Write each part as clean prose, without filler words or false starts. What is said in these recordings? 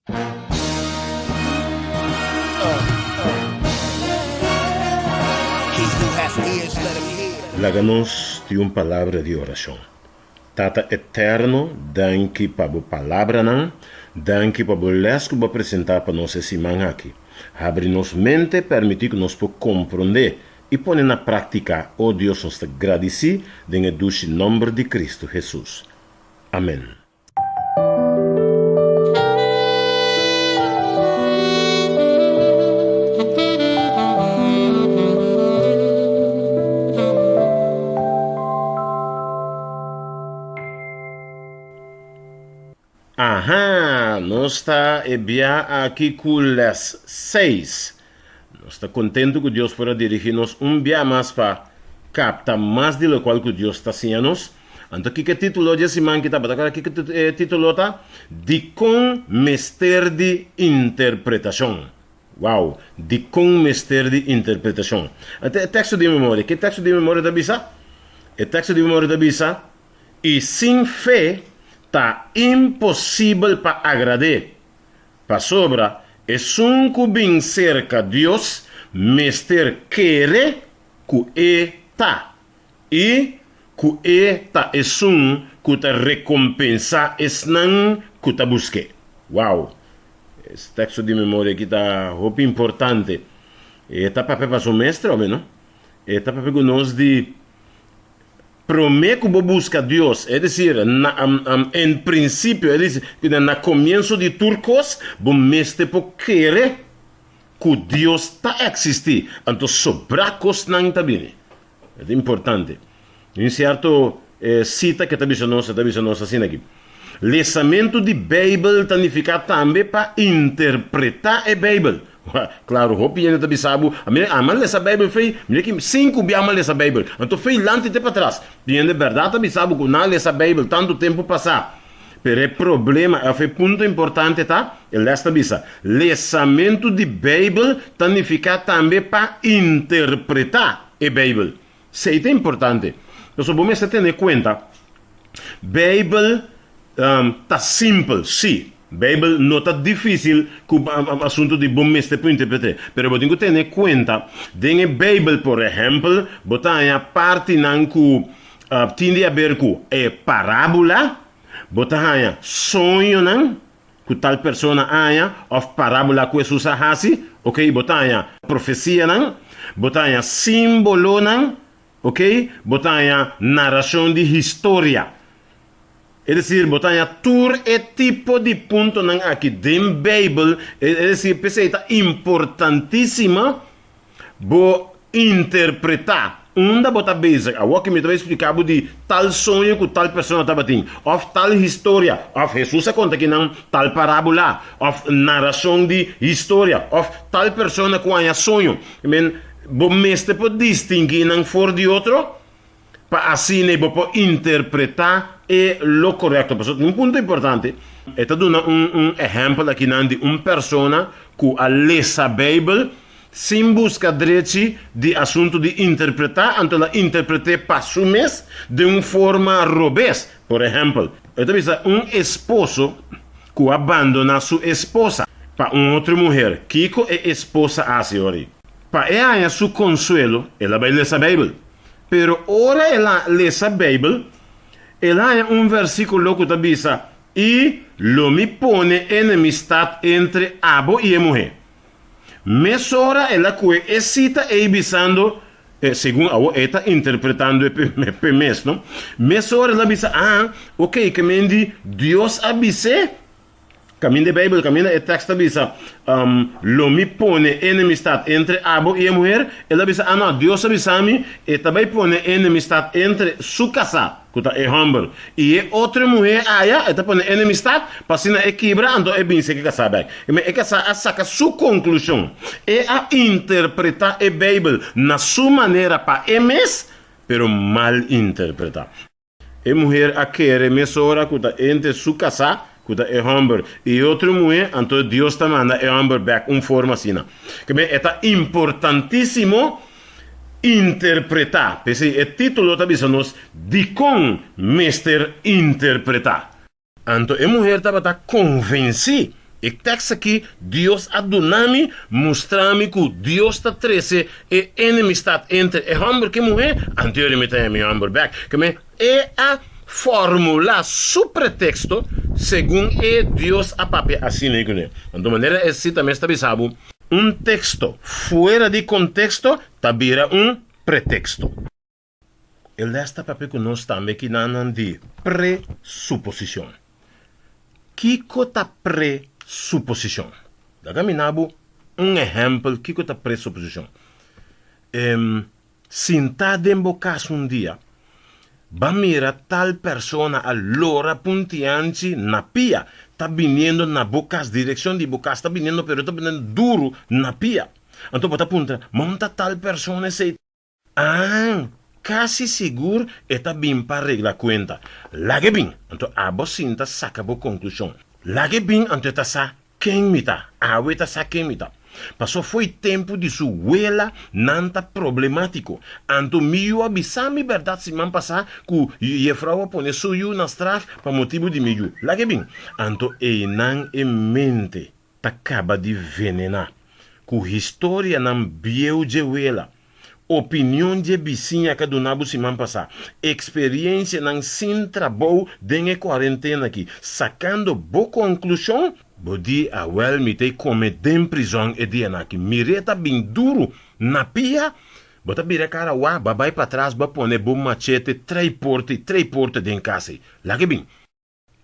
Laga nos tin un palabra di orashon. Tata Eterno, danki pa bo palabranan, danki pa bo les ku bo a presentá pa nos e siman aki. Habri nos mente, permití ku nos por komprondé i pone na práktika, o Dios nos ta gradisí den e dushi nòmber di Kristu Hesus. Amèn. Aha, nos ta e bia aki ku les seis. Nos ta kontentu ku Dios por a dirigí nos un bia mas pa kapta mas di lokual ku Dios ta siña nos. Anto kiko e título dje siman ki tabata? Kiko e título ta? Dikon mester di interpretashon? Wow! Dikon mester di interpretashon? Anto e teksto di memoria, ke teksto di memoria ta bisa? E teksto di memoria ta bisa, I sin fe ta imposibel pa agrad'é, pasobra esun ku bin serka Dios mester kere ku e ta, i ku e ta esun ku ta rekompensá esnan ku ta busk'é. Wow! Es teksto di memoria aki ta hopi importante. E ta papia pa su mes trobe, no? E ta papia ku nos di Promé ku bo buska Dios, es desir, na en prinsipio, es desir, na komienso di tur kos, bo mester por kere ku Dios ta eksistí, anto sobrá kosnan ta bini. E ta importante. Un sierto sita ke ta bisa nos, e ta bisa nos asina aki, Lesamentu di Beibel ta nifiká tambe pa interpretá e Beibel. Klaru, hopi hende ta bisa bo, Ami ama lesa Beibel fei, mira ki sinku bia ama lesa Beibel. Anto fei lanti te patras. Tin hende bèrdat ta bisa bo ku nan a lesa Beibel tantu tempu pasá. Pero e problema, òf e punto importante ta, e lès ta bisa, lesamentu di Beibel ta nifiká tambe pa interpretá e Beibel. Esei ta importante. Pasobra bo mester tene kuenta, Beibel ta simpel, sí. Beibel no ta difísil ku asuntu di bo mester por interpret'é. Pero bo tin ku tene kuenta, den e Beibel, por ehèmpel, bo ta haña partinan ku tin di haber ku e parábula, bo ta haña soñonan ku tal persona a haña òf parábula ku Hesus a hasi, oke, bo ta haña profesianan, bo ta haña símbolonan, oke, bo ta haña narashon di historia. Es desir, bo ta haña tur e tipo di puntonan aki den Beibel, es desir, p'esei ta importantísimo bo interpretá unda bo ta bezig. Awor ki mi ta bai splika bo di tal soño ku tal persona tabatin, òf tal historia, òf Hesus a konta kinan tal parábola, òf narashon di historia, òf tal persona ku haña soño. Men, bo mester por distinguí nan for di otro. Pa asina bo por interpretá e lo korekto. Pasobra tin un punto importante. E ta duna un un ehèmpel akinan di un persona ku a lesa Beibel sin buska drechi di asuntu di interpretá, anto el a interpret'é pa su mes den un forma robes. Por ehèmpel, e ta bisa un esposo ku a bandoná su esposa pa un otro muher. Kiko e esposa a hasi ora ei? Pa e haña su konsuelo, el a bai lesa Beibel. Pero ora el a lesa Beibel, el a haña un versíkulo ku ta bisa, I lo mi pone enemistat entre abo i e muhé. Mesora el a kue e sita ei bisando, segun awor e ta interpretando e p'e mes, no? Mesora el a bisa, Ah, oke, ke men di Dios a bis'é Kaminda e Beibel, kaminda e tekst ta bisa, Lo mi pone enemistat entre abo i e muher, el a bisa, Ah no, Dios a bisa mi, e ta bai pone enemistat entre su kasá, ku ta e hòmber, i e otro muher aya, e ta pone enemistat, pa asina e kibra, anto e binse ku e kasá bèk. E kasá a saka su konklushon. E a interpretá e Beibel na su manera pa e mes, pero mal interpretá. E muher a kere mesora ku ta entre su kasá, ku ta e hòmber, i e otro muhé, anto Dios ta manda e hòmber bèk un forma asina. Ke men e ta importantísimo interpretá. P'esei e título ta bisa nos dikon mester interpretá. Anto e muher tabata konvensí. E tekst aki Dios a duna mi, mustra mi ku Dios ta trese e enemistat entre e hòmber ku e muhé, anto mi ta haña mi hòmber bèk. Ke men e a formulá su preteksto segun e Dios a papia asina kuné. Anto manera e sita mes ta bisa bo, un teksto fuera di konteksto ta bira un preteksto. E lès ta papia ku nos tambe kinanan di presuposishon. Kiko ta presuposishon? Laga mi na bo un ehèmpel kiko ta presuposishon. Sintá den bo kas un dia, ba mira tal persona a lora puntianchi na pia, ta biniendo na bo kas, direkshon di bo kas, ta biniendo pero ta biniendo duru na pia. Anto bo ta puntra, ma un ta tal persona esei? Aan, kasi sigur e ta bin pa regla kuenta. Lag'e bin, anto abo sinta saka bo konklushon. Lag'e bin, anto e ta sa ken mi ta. Awe ta sa ken mi ta. Paso fo'i tempu di su wela nan ta problemátiko. Anto mi yu a bisa mi bèrdat siman pasá ku yefrou a pone su yu na straf pa motibu di mi yu. Lag'e bin. Anto einan e mente ta kaba di venená ku historianan bieu dje wela. Opinion dje bisiña ka duna bo siman pasá. Eksperiencianan sin trabou den e kuarentena aki. Sakando bo konklushon. Bo di, Awel mi ta e kome den prizòn e dianan aki. Mir'é ta bin duru na pia. Bo ta bira kara wak, bo a bai patras, bo a pone bo machete trei porta i trei porta den kas ei. Laga e bin.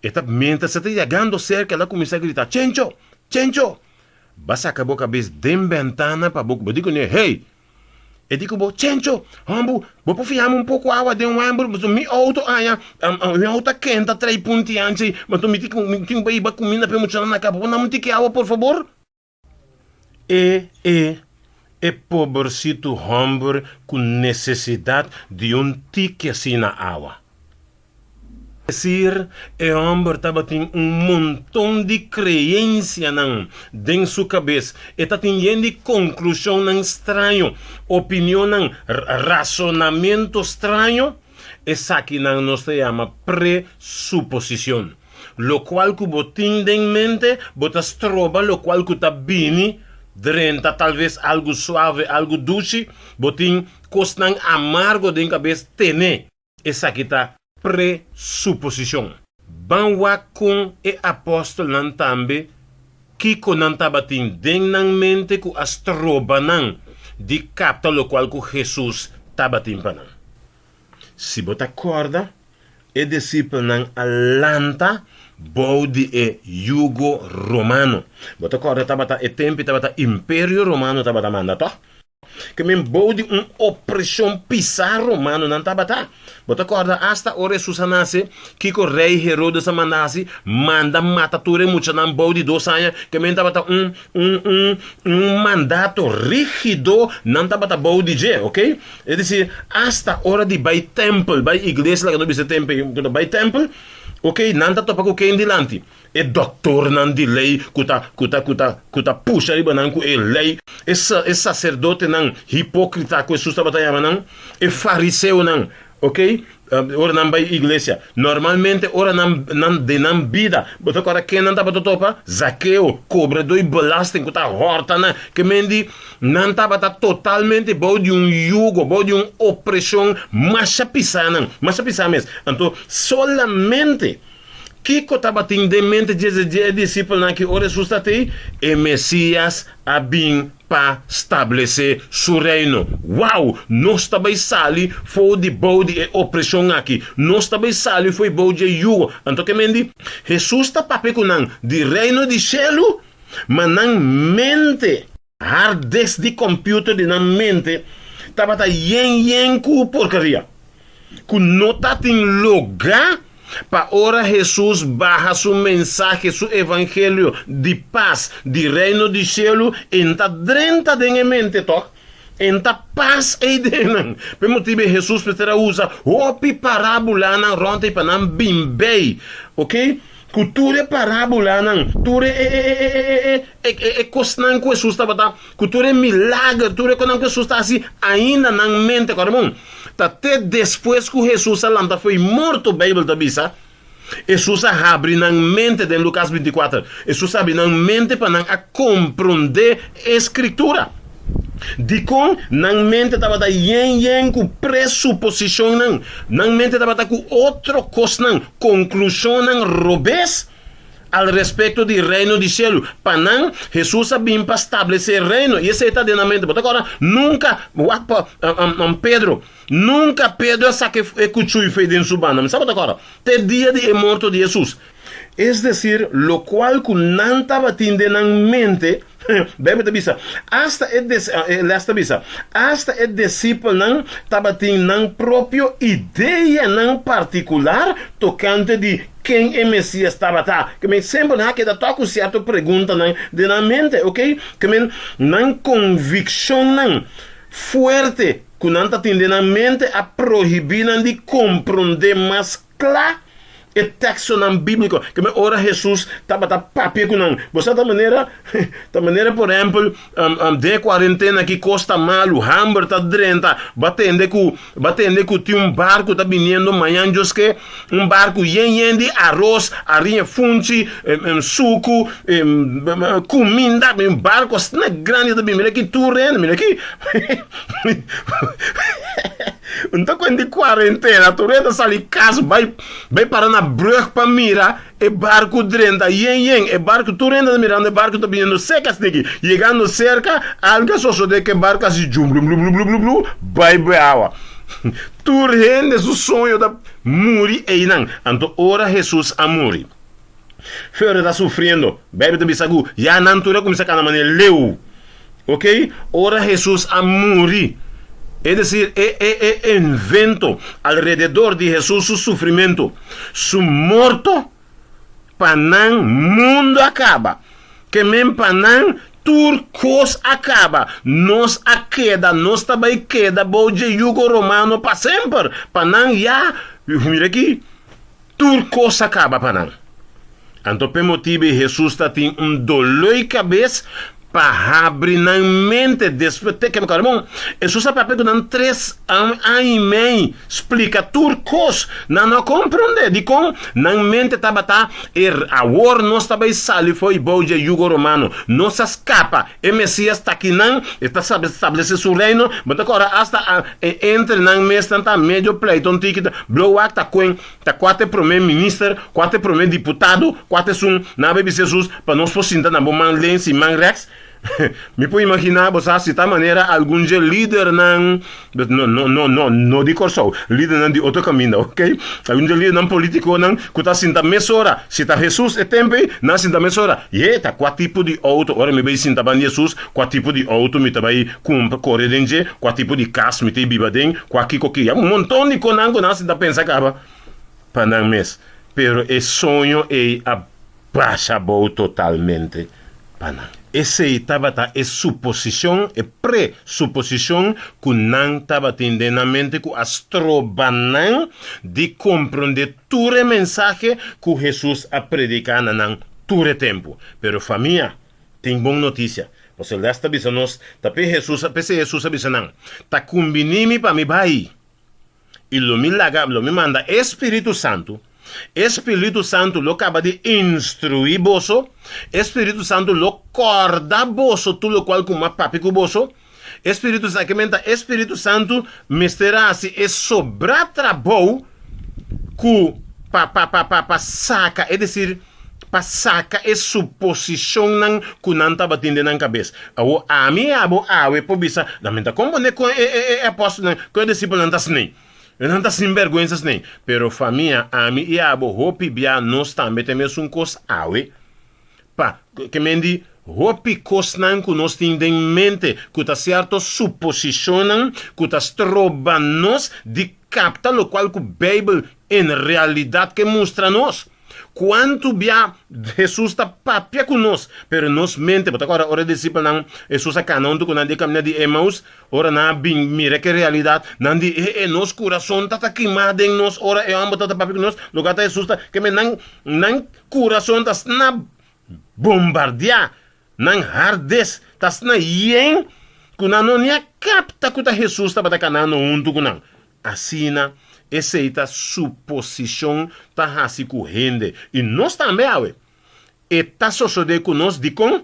E ta mientras e ta yagando serka el a kuminsá grita, Chencho! Chencho! Ba saka bo kabes den bentana pa bo bo di kuné, Hey! E di ku bo, Chencho! Hòmbu, bo por fiami un poko awa den wèmber? Pasobra mi outo aña, mi outo a kenta trei punti anchi, anto mi tin ku mi tin ku bai hiba kuminda pa e muchanan na kaba. Bo por dame un tiki awa, por fabor? E e e pobersitu hòmber ku nesesidat di un tiki asina awa. Esir, e hòmber tabatin un monton di kreensianan den su kabes. E tatin yen di konklushonnan straño, opinionnan, rasonamentu straño. Esakinan nos ta yama presuposishon. Lokual ku bo tin den mente, bo ta stroba lokual ku ta bini drenta, talves algu suave, algu dushi, bo tin kosnan amargo den kabes tene. Esaki ta presuposishon. Ban wak kon e apòstelnan tambe kiko nan tabatin den nan mente ku a stroba nan di kapta lokual ku Hesus tabatin pa nan. Si bo ta kòrda, e disipelnan a lanta bou di e yugo romano. Bo ta kòrda tabata e tempu tabata Imperio Romano tabata manda, tòg? Ke men bou di un opreshon pisá romano nan tabata. Bo ta kòrda asta ora Hesus a nase, kiko rei Herodes a manda hasi? Manda mata tur e muchanan bou di dos aña. Ke men tabata un un un un mandato rígido nan tabata bou di dje, ok? Es decir, asta ora di bai tempel, bai iglesia, laga nos bisa tempel, ku ta bai tempel, ok, nan ta topa ku ken dilanti? E doktornan di lei ku ta, ku ta, ku ta, ku ta pusha riba nan ku e lei, e e saserdotenan hipókrita ku Hesus tabata yama nan, e fariseonan, ok, ora nan bai iglesia. Normalmente ora nan, nan, den nan bida, bo ta kòrda ken nan tabata topa? Zakeo, kobradó di belasting ku ta hòrta nan. Ke men di nan tabata totalmente bou di un yugo, bou di un opreshon masha pisá nan, masha pisá mes. Anto, solamente kiko tabatin den mente dje dje e disipelnan ki ora Hesus ta tei? E Mesias a bin pa stablesé su reino. Wow! Nos ta bai sali for di bou di e opreshon aki. Nos ta bai sali for bou dje yugo. Anto ke men di? Hesus ta papia ku nan di reino di shelu, ma nan mente, hard disk di computer di nan mente tabata yen yen ku porkeria, ku no tatin logá pa ora Hesus baha su mensahe, su evangelio di pas di Reino di Shelu, e n ta drenta den e mente tòg, e n ta pas ei den nan. P'e motibu ei Hesus mester a usa hopi parábulanan rònt ei pa nan bin bei, oke, ku tur e parábulanan, tur e e e e kosnan ku Hesus tabata, ku tur e milager, tur e kosnan ku Hesus ta hasi, ainda nan mente, kòrda bon, Ta te despues ku Hesus a lanta fo'i morto, Beibel ta bisa. Hesus a habri nan mente den Lukas bintikuater. Hesus a habri nan mente pa nan a komprondé e Skritura. Dikon nan mente tabata yen yen ku presuposishonnan? Nan mente tabata ku otro kosnan, konklushonnan robes al respekto di Reino di shelu. Pa nan, Hesus a bin pa stablesé Reino, i esei ta den nan mente. Bo ta kòrda? Nunka, wak pa Pedro, nunka Pedro a saka e kuchui fei den su banda. Mi sa bo ta kòrda? Te dia di e morto di Hesus. Es desir, lokual ku nan tabatin den nan mente, Beibel ta bisa, asta e e lès ta bisa, asta e disipelnan tabatin nan propio ideanan partikular tokante di ken e Mesias tabata. Ke men semper nan a keda tòg ku sierto preguntanan den nan mente, oke? Ke men nan konvikshonnan fuerte ku nan tatin den nan mente a prohibí nan di komprondé mas kla e tekstonan bíbliko. Ke men ora Hesus tabata papia ku nan, bo sa ta manera, ta manera por ehèmpel, den e kuarentena aki kos ta malu, hamber ta drenta, bo a tende ku, bo a tende ku tin un barku ta biniendo mañan djoske, un barku yen yen di aros, ariña funchi, suku, kuminda, un barku asina grandi ta bini, mira aki tur hende, mira aki. Un ta kuen di kuarentena, tur hende ta sali kas bai bai para na brug pa mira e barku drenta yen yen e barku tur hende ta mirando e barku ta biniendo serka sniki yegando serka algu a sosode ku e barku a hasi jumblumblumblumblumblum bai bai awa tur hende su soño ta muri einan anto ora Hesus a muri Feur ta sufriendo Beibel ta bisa ku ya nan tur a kuminsá kana manera leu. Ok, ora Hesus a muri, es decir, e e e invento alrededor di Hesus su sufrimento, su morto, pa nan mundo a kaba. Ke men pa nan tur kos a kaba. Nos a keda, nos ta bai keda bou dje yugo romano pa semper. Pa nan ya, mira aki, Tur kos a kaba pa nan. Anto p'e motibu ei Hesus ta tin un doloi kabes pa habri nan mente despues te keme kòrda. Bon, Hesus a papia ku nan tres aña i mei, splika tur kos. Nan no a komprondé dikon nan mente tabata e awor nos ta bai sali fo'i bou dje yugo romano. Nos a skapa. E Mesias ta akinan, e ta stablesé su reino. Bo ta kòrda asta entre nan mes nan ta medio pleito un tiki ta blow wak ta kuen ta kua ta e promé minister, kua ta e promé diputado, kua ta esun nan a bai bisa Hesus pa nos por sinta na bo man lens i man rèks. Mi por imaginá bo sa si ta manera algun dje lidernan, no no no no no di Kòrsou, lidernan di otro kaminda ok, algun dje lidernan politikonan ku ta sinta mesora, si ta Hesus e tempu ei, nan sinta mesora, ye ta kua tipo di outo, ora mi bai sinta banda di Hesus, kua tipo di outo mi ta bai kumpra kore den dje, kua tipo di kas mi ta biba den, kua kiko ki, un monton di konan ku nan sinta pensa kaba pa nan mes, pero e soño ei a basha abou totalmente pa nan. Esei tabata e suposishon, e pre-suposishon ku nan tabatin den nan mente ku a stroba nan di komprondé tur e mensahe ku Hesus a prediká na nan tur e tempu. Pero famia, tin bon notisia. Pasobra les ta bisa nos, ta p'e Hesus, p'esei Hesus a bisa nan, Ta kumbiní mi pa mi bai. I lo mi laga, lo mi manda e Spiritu Santu. E Spiritu Santu lo kaba di instruí boso. E Spiritu Santu lo kòrda boso tur lokual ku mi a papia ku boso. E Spiritu Santu, ke menta e Spiritu Santu mester a hasi e sobrá trabou ku pa pa pa pa pa saka, es desir, pa saka e suposishonnan ku nan tabatin den nan kabes. Awor, ami i abo awe por bisa, Nan mi ta komprondé kon e e e apòstelnan, kon e disipelnan ta asina. Nan ta sinbèrgwensa asina. Pero famia, ami i abo hopi bia nos tambe ta e mesun kos awe. Pa, ke men di, hopi kosnan ku nos tin den mente ku ta sierto suposishonnan ku ta stroba nos di kapta lokual ku Beibel en realidat ke mustra nos. Kuantu bia Hesus ta papia ku nos, pero nos mente, bo ta kòrda ora e disipelnan, Hesus a kana huntu ku nan di e kaminda di Emaus, ora nan a bin mira ke realidat, nan di, E e, nos kurason ta ta kimá den nos ora e hòmber ta ta papia ku nos, loke ta Hesus ta, ke men nan nan kurason ta asina bombardiá, nan hardes ta asina yen ku nan no ni a kapta ku ta Hesus tabata kanando huntu ku nan. Asina. Esei ta suposishon ta hasi ku hende i nos tambe awe. E ta sosodé ku nos dikon?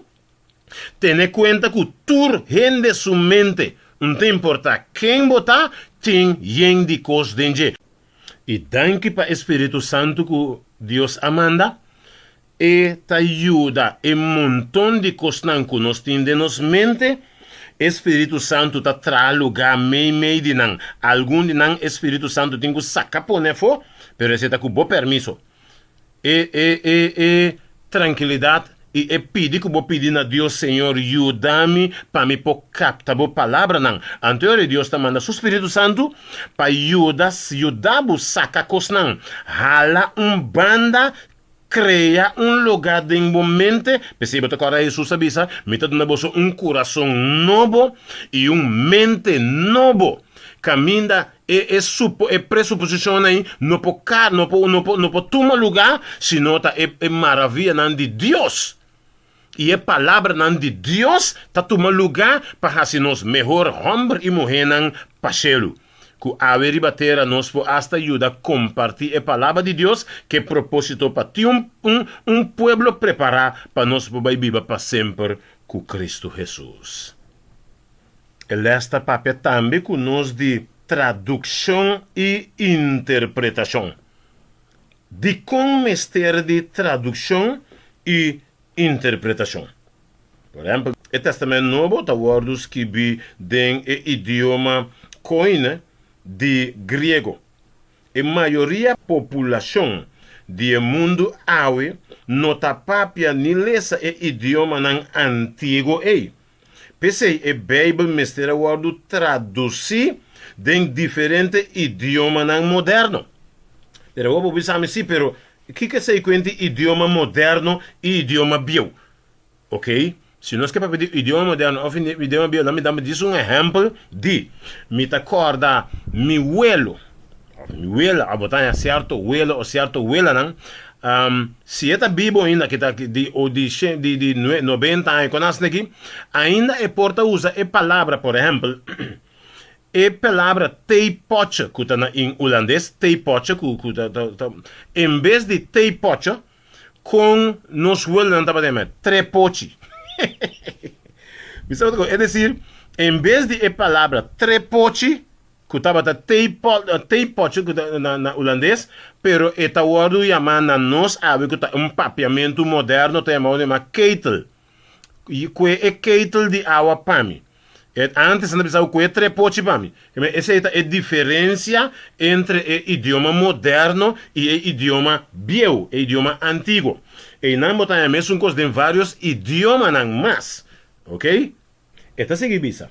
Tene kuenta ku tur hende su mente, un ta importá ken bo ta, tin yen di kos den dje. I danki pa e spiritu santu ku Dios a manda, e ta yuda e monton di kosnan ku nos tin den nos mente. E spiritu santu ta traha lugá meimei di nan. Algun di nan e spiritu santu tin ku saka pone afó, pero esei ta ku bo permiso. E e e e trankilidat i e pidi ku bo pidi na Dios, Señor, yuda mi pa mi por kapta bo palabranan. Anto e ora Dios ta manda su spiritu santu pa yuda yuda bo saka kosnan, hala un banda, krea un lugá den bo mente. P'esei bo ta kòrda Hesus a bisa, Mi ta duna boso un kurason nobo i un mente nobo, kaminda E e supo e presuposishonnan ei no por ka no por no por no por tuma lugá sino ta e e maravianan di Dios i e palabranan di Dios ta tuma lugá pa hasi nos mehor hòmber i muhénan pa shelu. Ku awe riba tera nos por asta yuda kompartí e palabra di Dios ku e propósito pa tin un un un pueblo prepará pa nos por bai biba pa semper ku Kristu Hesus. E lès ta papia tambe ku nos di tradukshon i interpretashon. Dikon mester di tradukshon i interpretashon? Por ehèmpel, e Tèstamènt Nobo ta wòrdu skibí den e idioma koine di griego. E mayoria populashon di e mundu awe no ta papia ni lesa e idiomanan antiguo ei. P'esei e Beibel mester a wòrdu tradusí den diferente idiomanan moderno. Pero awor bo bisa mi, Sí, pero kiko esei kuenta idioma moderno i idioma bieu? Oké, si nos ke papia di idioma moderno òf idioma bieu, nan mi dam djis un ehèmpel di, mi ta kòrda mi welo, òf mi wela, òf bo ta haña sierto welo òf sierto welanan, si e ta bibo ainda, ki ta di o di shen di di nue nobenta aña kon asina aki, ainda e por ta usa e palabra, por ehèmpel, e palabra theepotje ku ta na in hulandes, theepotje ku ku ta ta ta en bes di theepotje, Kon nos huelnan tabata yama trepochi. Mi sa ku, es decir, en bes di e palabra trepochi, ku tabata theepotje ku ta na na hulandes, pero e ta wòrdu yamá na nos awe ku ta un papiamentu moderno ta yama wòrdu yamá ketel. Kue e ketel di awa pa mi. E antes nan ta bisa ku e trepochi pa mi. Esei ta e diferensia entre e idioma moderno i e idioma bieu, e idioma antiguo. Einan bo ta haña mesun kos den vários idiomanan mas. Oké? E ta sigui bisa,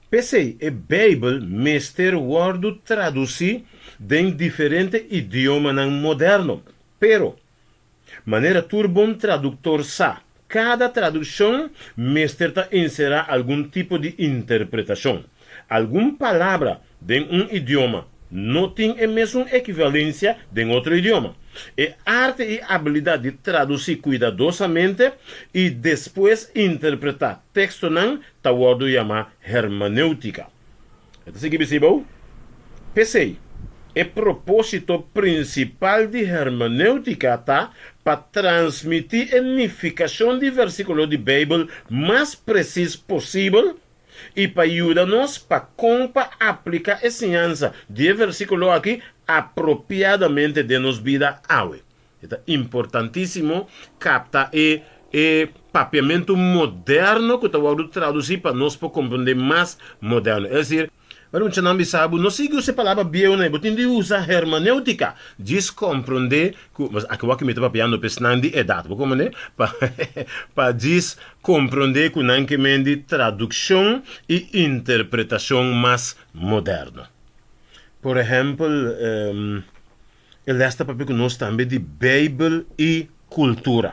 P'esei e Beibel mester wòrdu tradusí den diferente idiomanan moderno. Pero, Manera tur bon traduktor sa, kada tradukshon mester ta enserá algun tipo di interpretashon. Algun palabra den un idioma no tin e mesun ekivalensia den otro idioma. E arte i abilidat di tradusí kuidadosamente i despues interpretá tekstonan ta wòrdu yamá hermeneutika. E ta sigui bisí bo, P'esei, e propósito prinsipal di hermeneutika ta pa transmití e nifikashon di versíkulo di Beibel mas presis posibel i pa yuda nos pa kon pa apliká e siñansa di e versíkulo akí apropiadamente den nos bida awe. E ta importantísimo kapta e e papiamentu moderno ku ta wòrdu tradusí pa nos por komprondé mas moderno. Es desir, ora muchanan bisa bo, no sigui usa e palabra bieunan ei, bo tin di usa hermeneutika. Djis komprondé ku, aki wak mi ta papiando pa esnan di edat, bo komprondé? Pa pa djis komprondé ku nan ke men di tradukshon i interpretashon mas moderno. Por ehèmpel, E les ta papia ku nos tambe di Beibel i kultura.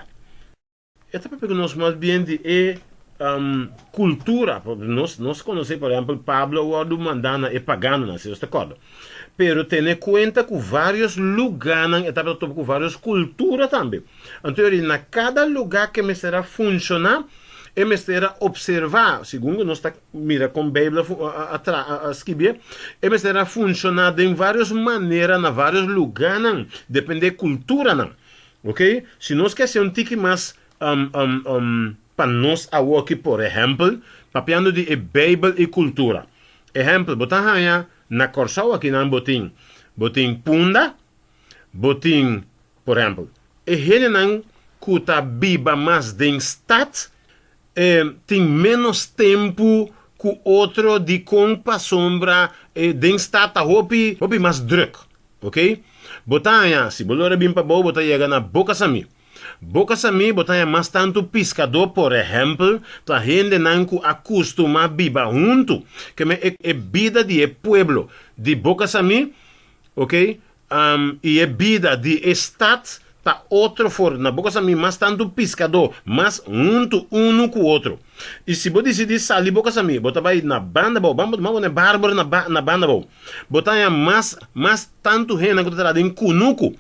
E ta papia ku nos mas bien di e kultura. Nos nos konosé, por ehèmpel, Pablo a wòrdu mandá na e paganonan, si nos ta kòrda. Pero tene kuenta ku vários lugánan e tabata topa ku vários kultura tambe. Anto yori na kada lugá ke mester a funshoná, E mester a observá, segun ku nos ta mira kon Beibel a a skibié, e mester a funshoná den vários manera na vários lugánan, dependé e kulturanan. Oke? Si nos ke hasi un tiki mas pa nos awoki, por ehèmpel, papiando di e Beibel i kultura. Ehèmpel, bo ta haña na Kòrsou akinan bo tin, bo tin Punda, bo tin, por ehèmpel, e hendenan ku ta biba mas den stat tin ménos tempu ku otro dikon pasobra den stat ta hopi hopi mas drùk, oke. Bo ta haña si bo lora bin pabou bo ta yega na Boka Samí. Boka Samí bo ta haña mas tantu piskadó por ehèmpel ta hendenan ku a kustumá biba huntu ke men e bida di e pueblo di Boka Samí Ok, i e bida di e stat ta otro for na bo kasa mi mas tantu piskadó, mas huntu unu ku otro. I si bo disidí sali bo kasa mi, bo ta bai na banda abou, ban bo na e bárbaro na na banda abou. Bo ta haña mas mas tantu hendenan ku ta traha den kunuku.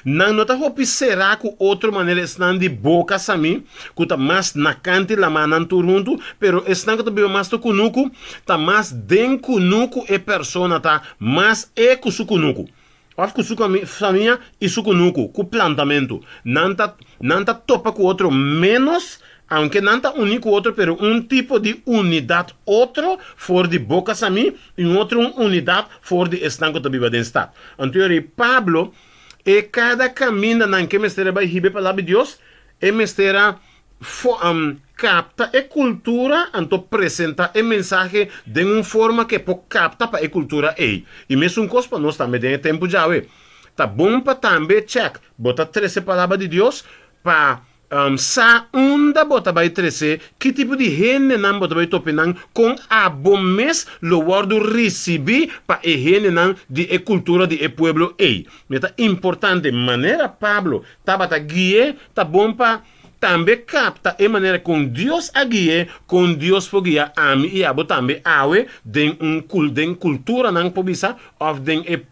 Nan no ta hopi será ku otro manera esnan di bo kasa mi, ku ta mas na kanti lamá nan tur huntu, pero esnan ku ta biba mas ta kunuku, ta mas den kunuku e persona ta mas e ku su kunuku, òf ku su famia i su kunuku, ku plantamentu. Nan ta nan ta topa ku otro ménos, aunke nan ta uní ku otro, pero un tipo di unidat otro for di boka samí i un otro un unidat for di esnan ku ta biba den stat. Anto yori Pablo, e kada kaminda nan ke mester a bai hiba e palabra di Dios, e mester a Capta e cultura anto presenta e mensahe den un forma ke por capta pa e cultura ey. Y mesun cos pa nos tambe den e tempo djawe. Ta bon pa tambe check bo ta trece palabra di Dios pa sa unda bo ta bay trece, ki tipo di hendenan bo ta bay tope nan, con abo mes lo wordo ricibi pa e hendenan di e cultura di e pueblo ey. Mi ta importante manera Pablo tabata gui'e ta bon pa tambe kapta e manera kon Dios a gui'e, kon Dios por guia ami i abo tambe awe den un den kulturanan por bisa òf den e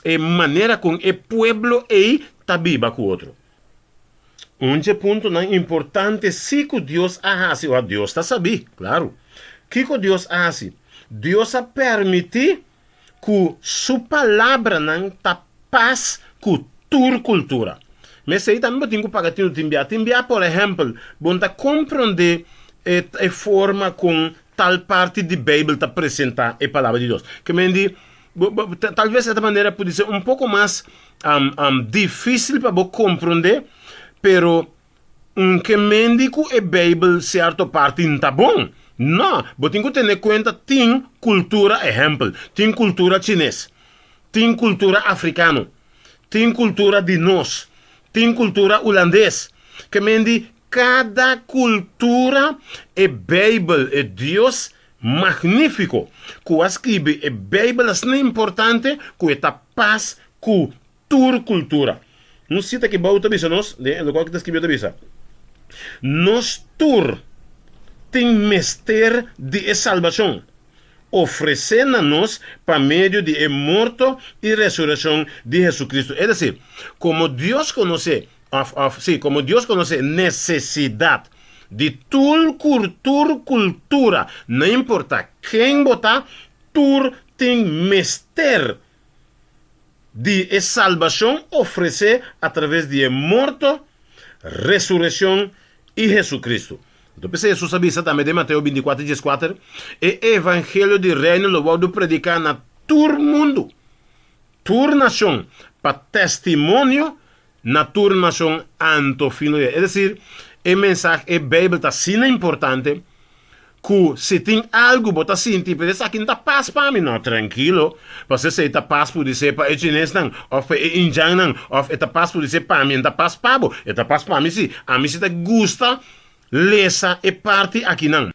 e manera kon e pueblo ei ta biba ku otro. Un dje puntonan importante si ku Dios a hasi, ora Dios ta sabí, klaru. Kiko Dios a hasi? Dios a permití ku su palabranan ta pas ku tur kultura. Mesei tambe bo tin ku paga tinu tin bia. Tin bia, por ehèmpel, bo no ta komprondé e e forma kon tal parti di Beibel ta presentá e Palabra di Dios. Ke men di, bo bo talves e ta manera pudi ser un poko mas difísil pa bo komprondé, pero Un ke mendi ku e Beibel sierto parti n'ta bon? No, bo tin ku tene kuenta tin kultura ehèmpel, tin kultura chines, tin kultura afrikano, tin kultura di nos, tin kultura ulandes. Ke mendi kada kultura e Beibel, e Dios magnífiko ku a skibi e Beibel asina importante ku e ta pas ku Tur kultura. Un sita ki bou ta bisa nos, den e lokual ki ta skibió ta bisa, Nos tur tin mester di e salbashon ofresé na nos pa medio di e morto i resurekshon di Hesukristu. Es desir, komo Dios konosé, òf, òf, sí, komo Dios konosé nesesidat di tur tur kultura, no importá ken bo ta, tur tin mester di e salbashon ofresé atraves di e morto, resurekshon i Hesukristu. Anto p'esei Hesus a bisa tambe den Mateo bintikuater dieskuater, E evangelio di Reino lo wòrdu prediká na tur mundu, tur nashon, pa testimonio na tur nashon anto fin lo yega. Es desir, e mensahe, e Beibel ta asina importante ku si tin algu bo ta sinti, pero esaki no ta pas pa mi. No, trankilo, pasobra esei ta pas pudi ser pa e chinesnan òf pa e indjannan òf e ta pas pudi ser pa mi, e no ta pas pa bo. E ta pas pa mi si. Ami si ta gusta lesa e parti akinan.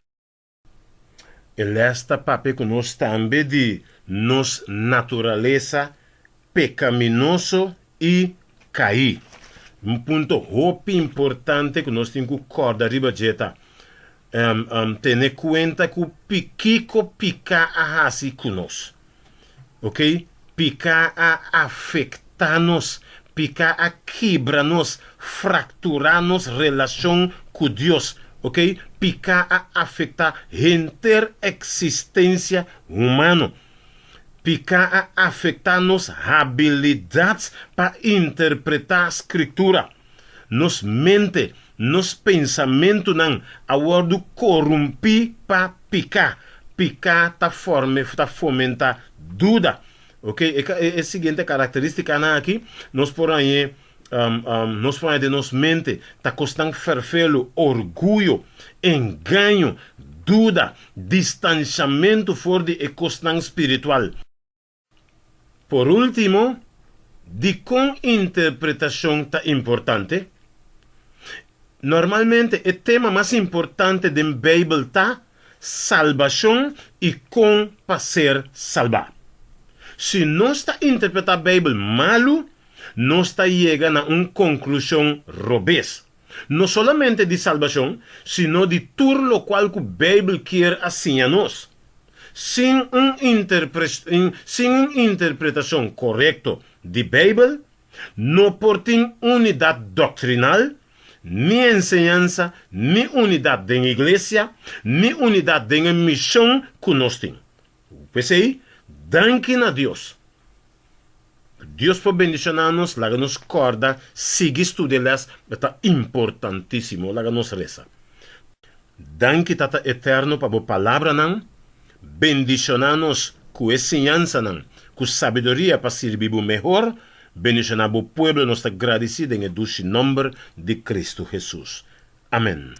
E les ta papia ku nos tambe di nos naturalesa pekaminoso i kaí. Un punto hopi importante ku nos tin ku kòrda riba dje ta, tene kuenta ku kiko piká a hasi ku nos. Ok, piká a afektá nos, piká a kibra nos, frakturá nos relashon ku Dios. Ok, piká a afektá henter eksistensia humano. Piká a afektá nos habilidat pa interpretá Skritura. Nos mente, nos pensamentunan a wòrdu korumpí pa piká. Piká ta forme, ta fomentá duda. Ok, e, e, e siguiente karakterístikanan aki nos por hañ'é nos por haña den nos mente ta kosnan ferfelu, orguyo, engaño, duda, distanshamentu for di e kosnan spiritual. Por último, dikon interpretashon ta importante? Normalmente e tema mas importante den Beibel ta salbashon i kon pa ser salbá. Si nos ta interpretá Beibel malu, nos ta yega na un konklushon robes, no solamente di salbashon, sino di tur lokual ku Beibel kier a siña nos. Sin un sin un interpretashon korekto di Beibel, no por tin unidat doktrinal, ni enseñansa, ni unidat den iglesia, ni unidat den e mishon ku nos tin. P'esei, danki na Dios Dios por bendiciona nos, laga nos corda sigui studia les, e ta importantisimo, laga nos reza. Danki Tata Eterno pa bo palabranan, bendiciona nos cu e siñansanan, cu sabiduria pa sirbi bo mehor, bendiciona bo pueblo, nos ta gradici den e dushi nomber di Cristo Jesus. Amen.